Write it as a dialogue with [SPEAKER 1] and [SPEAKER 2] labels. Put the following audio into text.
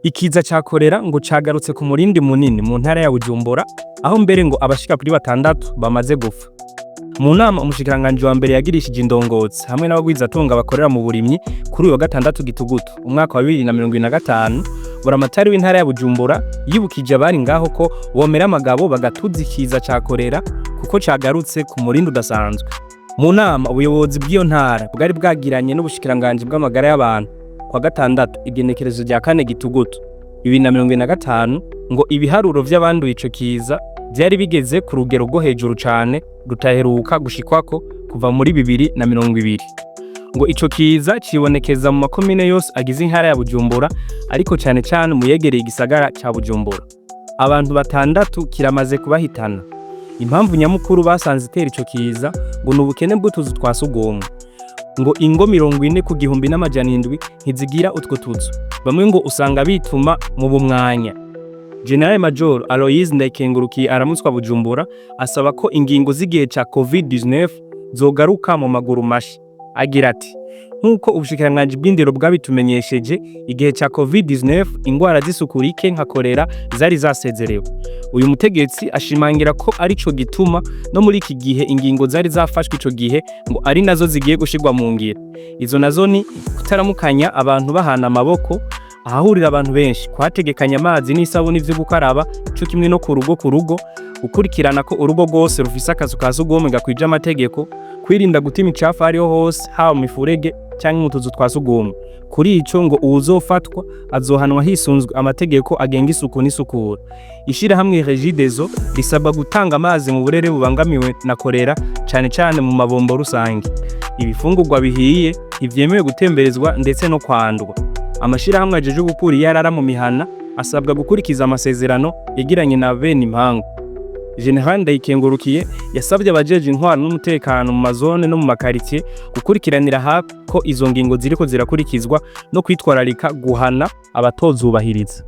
[SPEAKER 1] Ikiza ca korera ngo cagarutse ku murindi munini mu ntara ya Bujumbura, aho mbere ngo abashika kuri batandatu bamaze gupfa. Mu nama umushikiranganji wa mbere yagirishije indongozi hamwe n'abagwizatunga bakorera mu burimyi kuri uyu wa gatandatu Gitugutu umwaka wa 2025, buramatari w'intara ya Bujumbura yibukije abari ngaho ko bomera amagabo bagatuza ikiza ca korera kuko cagarutse ku murindi udasanzwe. Mu nama ubuyobozi bw'iyo ntara bwari bwagiranye n'ubushikiranganji bw'amagara y'abantu kwa gatandatu igenekerezo rya 4 Gitugutu 2025, ngo ibiharuro vy'abanduye ico kiza vyari bigeze ku rugero rwo hejuru cane rutaheruka gushikwako kuva muri 2020. Ngo ico kiza cibonekeza mu makomine yose agize intara ya Bujumbura, ariko cane cane mu yegereye igisagara ca Bujumbura. Abantu batandatu kiramaze kubahitana. Impamvu nyamukuru basanze itera ico kiza ngo ni ubukene bw'utuzu twa sugumwe. Ngo ingo 40 ku 1700 ntizigira utwo tuzu. Bamwe ngo usanga bituma mu bumwanya. General Major Aloys Ndayikengurukiye aramutswa Bujumbura asaba ko ingingo z'igihe ca COVID-19 zogaruka mu maguru mashi. Agira ati: "Nk'uko ubushikiranganji bw'indero bwabitumenyesheje, igihe ca COVID-19 ingwara z'isuku rike nka korera zari zasezerewe." Uyu mutegetsi ashimangira ko arico gituma no muri iki gihe ingingo zari zafashwe ico gihe ngo ari nazo zigiye gushirwa mu ngiro. Izo nazo ni kutaramukanya abantu bahana amaboko, ahahurira abantu benshi kuhategekanya amazi n'isabuni vyo gukaraba, co kimwe no ku rugo ku rugo, gukurikirana ko urugo rwose rufise akazu ka sugumwe gakwije amategeko, kwirinda guta imicafu ahariho hose, haba mu mifurege canke mu tuzu twa sugumwe. Kuri ico ngo uwuzofatwa azohanwa hisunzwe amategeko agenga isuku n'isukura. Ishirahamwe Regideso risabwa gutanga amazi mu burere bubangamiwe na korera, cane cane mu mabombo rusange. Ibifungurwa bihiye ntivyemewe gutemberezwa ndetse no kwandwa. Amashirahamwe ajejwe gukura iyarara mu mihana asabwa gukurikiza amasezerano yagiranye na bene impangu. General Ndayikengurukiye yasabye abajeje intwaro n'umutekano mu mazone no mu makaritsiye gukurikiranira hafi ko izo ngingo ziriko zirakurikizwa no kwitwararika guhana abatozubahiriza.